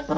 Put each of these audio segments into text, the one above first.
Koj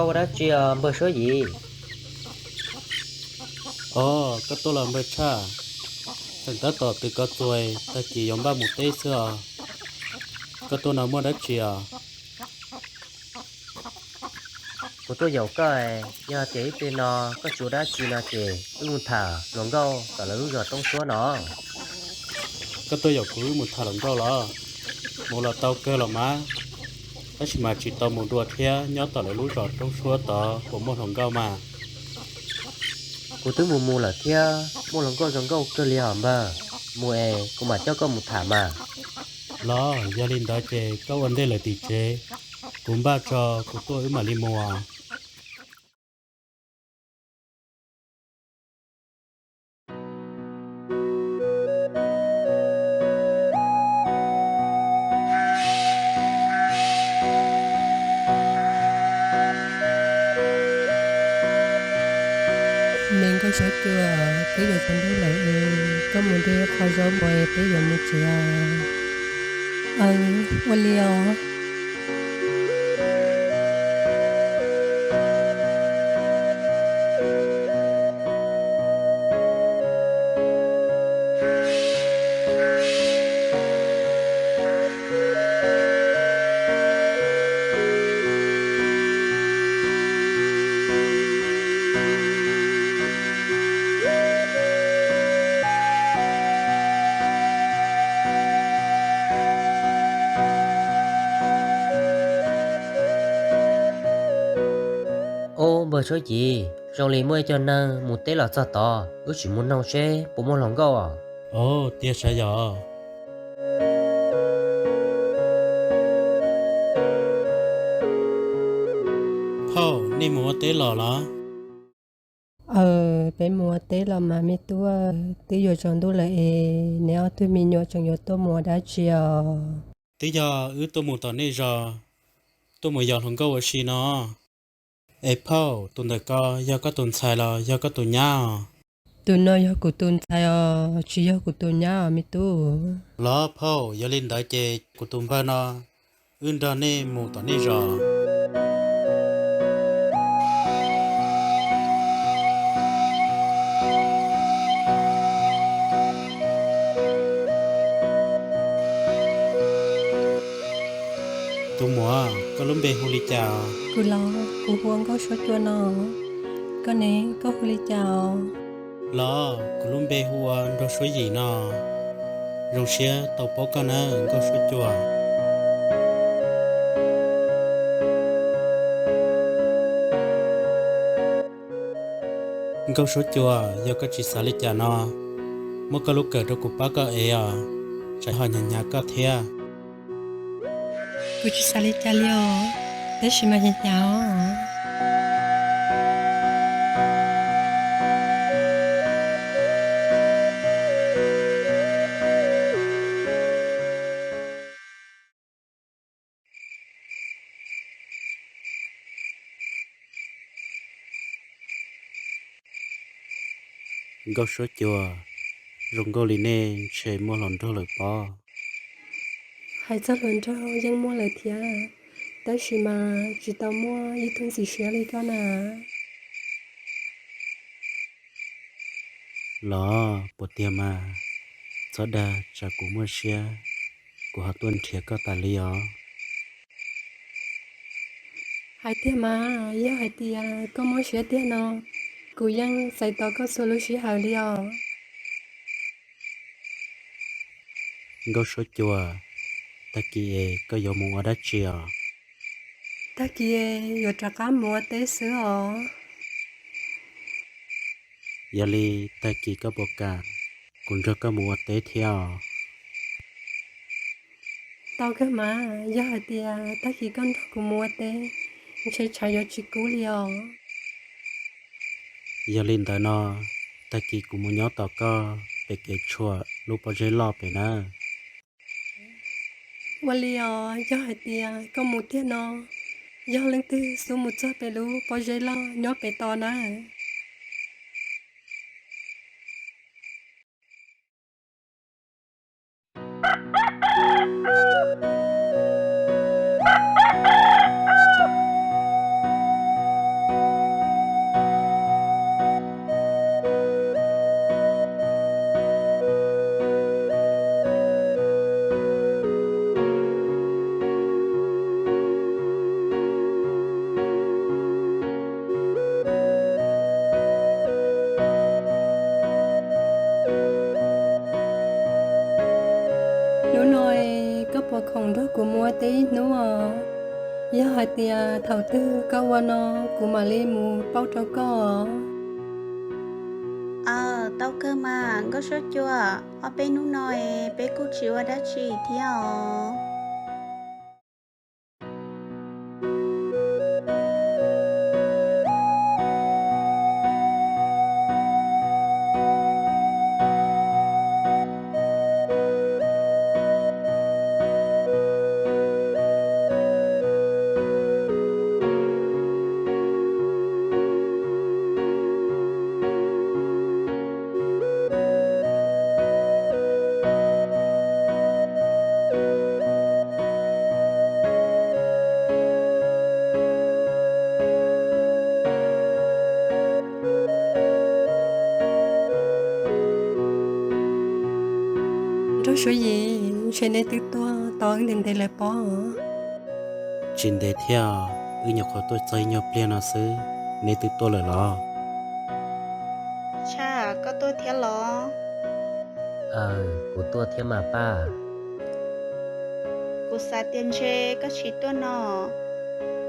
ua dab tsi os npawg Suab Yim? Os, koj tuaj los npawg tshaj. Tseem tab tom twv koj txuas, tag kis yuav npaj mus teb xwb os. Koj tuaj no muaj dab tsi os? Kuv tuaj yaum koj, yog tias ib pliag no koj tsis ua dab tsi no ces wb mus tham hluas nkauj tom lawv lub zos Roob Suab no. Koj tuaj yaum kuv wb mus tham hluas nkauj los? Mus los tau kawg los mas, tab sis mas tsis tau mus dua thiab, nyob tom lawv lub zos Roob Suab tod puas muaj hluas nkauj mas? Kuv twb mus mus lawm thiab, muaj hluas nkauj zoo nkauj kawg li hos npawg. Mus es kuv mam coj koj mus tham mas. Los yog li ntawd ces koj ua ntej lawm tim tsev, kuv npaj tso, kuv tuaj wb mam li mus. Me Nkauj Suab Cua, twb yuav tsaus ntuj lawm, koj mus de qhov zaub mus peb yuav mus tsev os. Aws, ua li os. Ob, npawg Suab Yim, zoo li muaj ib co neeg mus teb los txog tod, wb sim mus noog seb puas muaj hluas nkauj os. Os, tiag sav yog. Phauj, nej mus ua teb los los? Aws, peb mus ua teb los mas me tub, twb yuav tsaus ntuj lawm es neb ob tug me nyuam tseem yuav tuaj mus ua dab tsi os? Twb yog wb tuaj mus tom nej zos, tuaj mus yos hluas nkauj ua si no. Es phauj, tus ntawm ko yog koj tus ntxhais los yog koj tus nyab os? Tus no yog kuv tus ntxhais os, tsis yog kuv tus nyab os me tub. Los phauj, yog li ntawd ces kuv tus npawg no, wb nrog nej mus tom nej zos. Tus muam, koj lub npe hu li cas? Kuv los, kuv hu ua Nkauj Suab Cua no. Koj ne, koj hu li cas os? Los, kuv lub npe hu ua Nraug Suab Yim no. Zoo siab tau paub koj nawb Nkauj Suab Cua. Nkauj Suab Cua, yog koj tsis xav li cas no, muab koj lub kawm rau kuv pab koj ev os, tsam ho hnyav hnyav koj thiab. Kuv tsis xav li cas li os, tab sis mas hnyav hnyav os. Nkauj Suab Cua, zoo nkauj li nej ntshe muaj hluas nraug lawm pob? Hais txog hluas nraug yeej muaj lawm thiab, tab sis mas tsis tau muaj ib tug ntxim siab li koj na. Los puas tiag mas, txhob dag tsam kuv muaj siab, kuv ho tuaj nrhiav koj tas li os. Hais tiag mas, yog hais tias koj muaj siab tiag no, kuv yeej txais tos koj txhua lub sij hawm li os. Nkauj Suab Cua, tag kis es koj yuav mus ua dab tsi os? Tag kis yuav rov qab mus ua teb xwb os. Yog li tag kis koj puas kam kuv nrog koj mus ua teb thiab os. Tau kawg mas, yog hais tias tag kis koj nrog kuv mus ua teb, ntshe tshav yuav tsis kub li os. Yog li ntawd no, tag kis kuv mus nyob tos koj pem kev tshuam lub pob zeb loj pem nawb. Ua li os, yog hais tias koj mus tiag no, yog leej twg xub mus txog pem lub pob zeb loj nyob pem tos nawb. Hnub no koj puas khoom nrog kuv mus ua teb ib hnub os? Yog hais tias thaum twg koj ua no, kuv mam li mus pauj rau koj os. Aw, tau kawg mas Nkauj Suab Cua, ob peb hnub no es peb kuj tsis ua dab tsi thiab os. Nraug Suav Yim, ntshe neb twb tuaj tau wb ntev ntev lawm pob? Tsis ntev thiab, wb nyuam qhuav tuaj txog ib nyuag pliag no xwb, neb twb tuaj lawm los? Tshaj, koj tuaj thiab los? Aw, kuv tuaj thiab mas Paj. Kuv xav tias ntshe koj tsis tuaj no.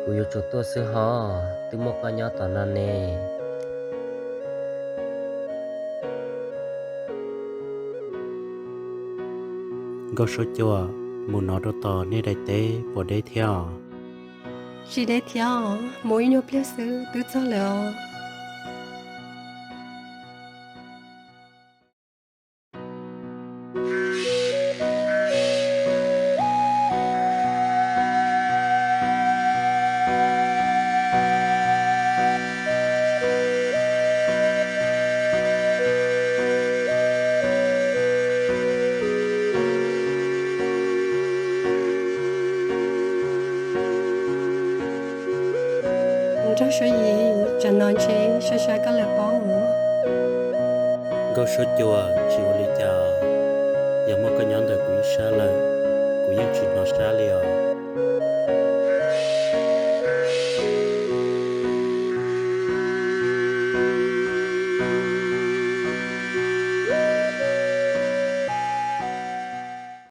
Kuv yuav tsum tuaj xwb hos, twb muaj koj nyob tom no ne. Nkauj Suab Cua, mus no rau tom nej daim teb puas deb thiab os? Tsis deb thiab os, mus ib nyuag pliag xwb twb txog lawm os. Nraug Suav Yim, tsam no ntshe sab sab koj lawm pob. Nkauj Suab Cua, tsis ua li cas, yog muaj koj nyob ntawm kuv ib sab lawm, kuv yeej tsis hnov sab li os.